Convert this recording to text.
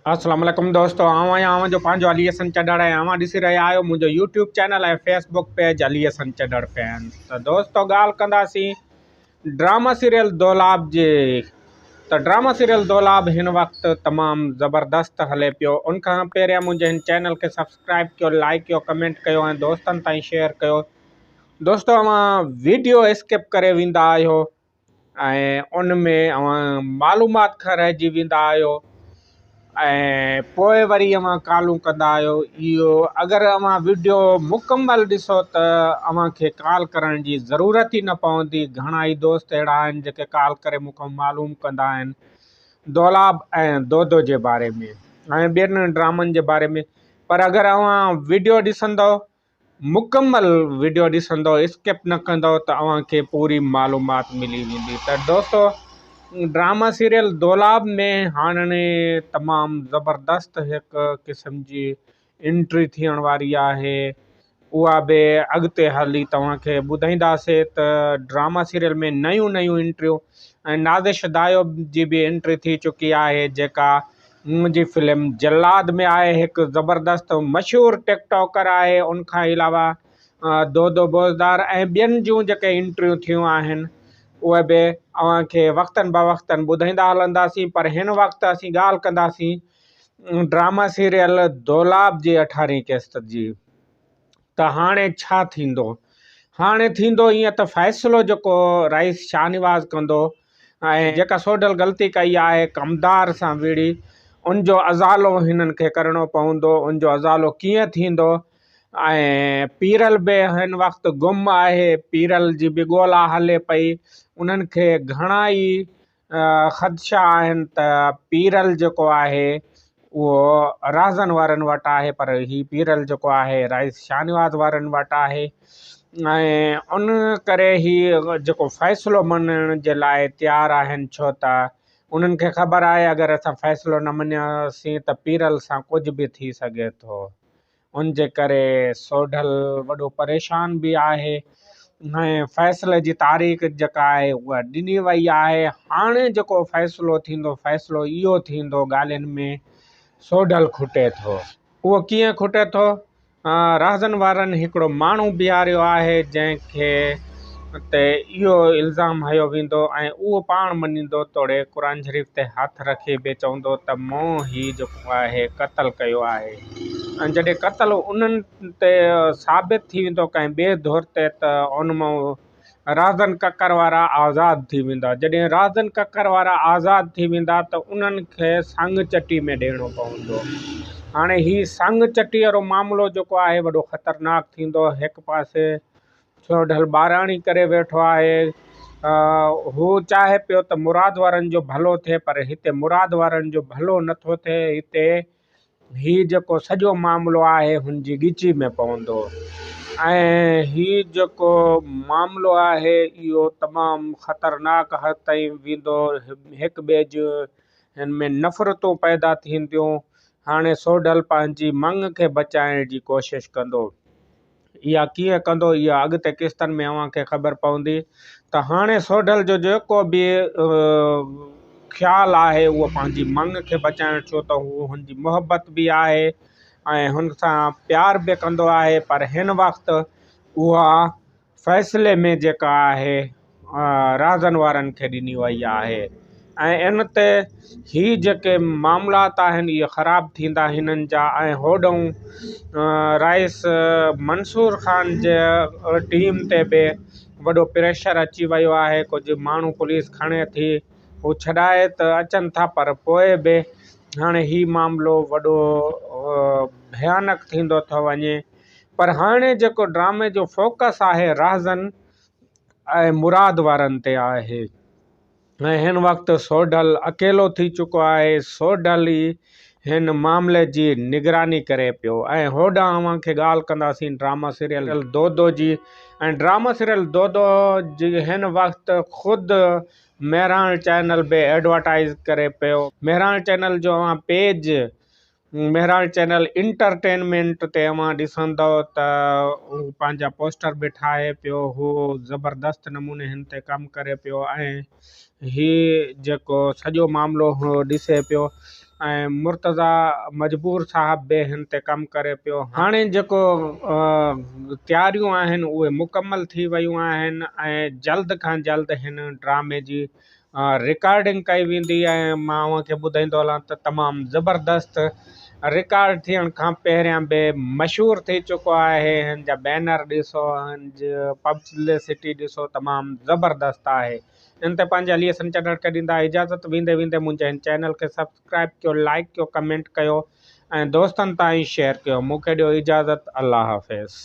السلام عليڪم دوستو آئون آهيان اوهان جو پنهنجو علي حسن چڍڙ ۽ اوهان ڏسي رهيا آهيو منهنجو YouTube channel ۽ Facebook page Ali Hassan Chadhar fans ته دوستو ڳالهه ڪنداسين ڊراما سيريل دولاب جي ته ڊراما سيريل دولاب هن وقت تمام زبردست هلي پيو ان کان پهريان منهنجي هن چينل کي سبسڪرائب ڪيو لائڪ ڪيو ڪمينٽ ڪيو ۽ دوستن تائين شيئر ڪيو دوستو اوهان ويڊيو اسڪپ ڪري ويندا آهيو ۽ ان ۾ اوهان معلومات کان رهجي ويندا آهيو ۽ پوء وري اوهان ڪالون ڪندا آهيو اهو اگر اوهان وڊيو مڪمل ڏسو ته اوهان کي ڪال ڪرڻ جي ضرورت ئي نه پوندي گهڻا ئي دوست اهڙا آهن جيڪي ڪال ڪري مون کان معلوم ڪندا آهن دولاب ۽ دودو جي باري ۾ ۽ ٻين ڊرامن جي باري ۾ پر اگر اوهان وڊيو ڏسندو مڪمل وڊيو ڏسندو اسڪپ نه ڪندو ته اوهان کي پوري معلومات ملي ويندي ته دوستو ڊراما سيريل دولاب ۾ هاڻي تمام زبردست هڪ قسم جي انٽري ٿيڻ واري آهي اها به اڳتي هلي توهان کي ٻڌائينداسي ته ڊراما سيريل ۾ نيون نيون انٽريون ۽ نازش دايو جي به انٽري ٿي چڪي آهي جيڪا منهنجي فلم جلاد ۾ آهي هڪ زبردست مشهور ٽڪ ٽاڪر آهي ان کان علاوه دودو بوزدار ۽ ٻين جون جيڪي انٽريون ٿيون آهن اهي به اوهان کي وقتن بوقتن ٻڌائيندا هلنداسين پر هن وقت اسين ڳالهه ڪنداسين ڊراما سيريل دولاب جي اٺارهين قسط جي. ته هاڻي ڇا ٿيندو؟ هاڻي ٿيندو ائين ته فيصلو جيڪو رئيس شاهنواز ڪندو ۽ جيڪا سوڍل غلطي ڪئي آهي ڪمدار سان وڙهي ان جو ازالو هنن کي ڪرڻو پوندو ان جو ازالو ڪيئن ٿيندو ۽ پيرل به هن وقت گم آهي پيرل جي به ڳولا هلي پئي انهن کي گهڻا ئي خدشا آهن ته پيرل جيڪو آهي اهو رازن وارن وٽ آهي پر هي پيرل جيڪو آهي رئيس شاهنواز وارن وٽ آهي ۽ ان ڪري هي جيڪو فيصلو مڃڻ جي لاء تيار آهن ڇو ته انهن کي خبر آهي اگر اسان فيصلو نه مڃياسين ته پيرل سان ڪجهه به ٿي سگهي ٿو. ان جي ڪري سوڍل وڏو پريشان به آهي ۽ فيصلي جي تاريخ جيڪا آهي اها ڏني وئي آهي هاڻي جيڪو فيصلو ٿيندو فيصلو اهو ٿيندو ڳالهين ۾ سوڍل کٽي ٿو. اهو ڪيئن کٽي ٿو؟ رازن وارن هڪڙو ماڻهو بيهاريو آهي جنهن کي تي اهو الزام هنيو ويندو ۽ اهو پاڻ مڃيندو توڙي قرآن شريف تي هٿ رکي به چوندو ته مون هي جيڪو آهي قتل ڪيو آهي ۽ جڏهن قتل انهن تي ثابت ٿي ويندو ڪنهن ٻئي ڌر تي ته ان مان رازن ڪڪر وارا آزاد ٿي ويندا جڏهن رازن ڪڪر وارا آزاد ٿي ويندا ته انهن کي سڱ چٽي ۾ ڏيڻو پوندو هاڻي هي سڱ چٽي وارو معاملو جيڪو آهي وڏو خطرناڪ ٿيندو هڪ پاسي سوڍل ٻاراڻي ڪري ويٺو آهي. هو چاهي پيو ته مراد وارن جو ڀلو ٿئي پر هتي مراد وارن جو ڀلو نٿو ٿئي. هتي هي جيڪو سڄو معاملو آهي هن جي ڳچي ۾ پوندو ۽ هي جيڪو معاملو آهي اهو تمام خطرناڪ حد تائين ويندو. هڪ ٻئي جون هن ۾ نفرتون پيدا ٿينديون. هاڻي سوڍل پنهنجي مڱ کي بچائڻ جي ڪوشش ڪندو. اها ڪيئن ڪندو اها اڳتي قسطن ۾ اوهان کي خبر پوندي ته هاڻي سوڍل جو جيڪو به خيال آهي اهو پنهنجي مڱ کي بچائڻ ڇو ته هو هن جي محبت به آهي ۽ هن سان پيار به ڪندو آهي پر هن وقت اها فيصلي ۾ جيڪا آهي رازن وارن کي ڏني وئي آهي ۽ ان تي هي جيڪي معاملات آهن اهي خراب ٿيندا هنن جا ۽ هوڏهون رئيس منصور خان جي ٽيم تي به وڏو پريشر اچي ويو آهي ڪجهه ماڻهو پوليس کڻي ٿي هو ڇڏائي ته اچن ٿا پر پوء به هاڻي هي معاملو وڏو ڀيانڪ ٿيندو ٿو وڃي پر هاڻي جيڪو ڊرامي جو فوڪس آهي رازن ۽ مراد وارن تي آهي ۽ هن وقت سوڍل اڪيلو ٿي چڪو آهي سوڍل ئي هن معاملي جي نگراني ڪري پيو ۽ هوڏانهن اوهان کي ڳالهه ڪنداسين ڊراما سيريل دودو جي ۽ ڊراما سيريل دودو جي هن وقت خود مهراڻ چينل به ايڊورٽائز ڪري پيو مهراڻ چينل جو اوهان پيج مهراڻ چينل انٽرٽينمينٽ تي اوهان ڏسندؤ ته هو پنهنجا پوسٽر به ٺاهي پيو هو زبردست نموني هن تي ڪم ڪري پيو ۽ هي جيڪو سڄو معاملو هو ڏسي پيو ۽ مرتضيٰ مجبور صاحب به هن تي ڪم ڪري پيو. هاڻي جيڪو تياريون آهن اهي مڪمل ٿي ويون آهن ۽ جلد کان جلد هن ڊرامي جي رڪارڊنگ ڪئي ويندي ۽ مان اوهان کي ٻڌائيندو هلان ته تمام زبردست رڪارڊ ٿيڻ کان پهريان به مشهور ٿي چڪو آهي هن جا بينر ڏسو هن جي پبلسٽي ڏسو تمام زبردست آهي. ان تي پنهنجي علي حسن چنڙ کي ڏيندا اجازت ويندي ويندي منهنجي هن چينل کي سبسڪرائب ڪيو لائيڪ ڪيو ڪمينٽ ڪيو ۽ دوستن تائين شيئر ڪيو مون کي ڏيو اجازت الله حافظ.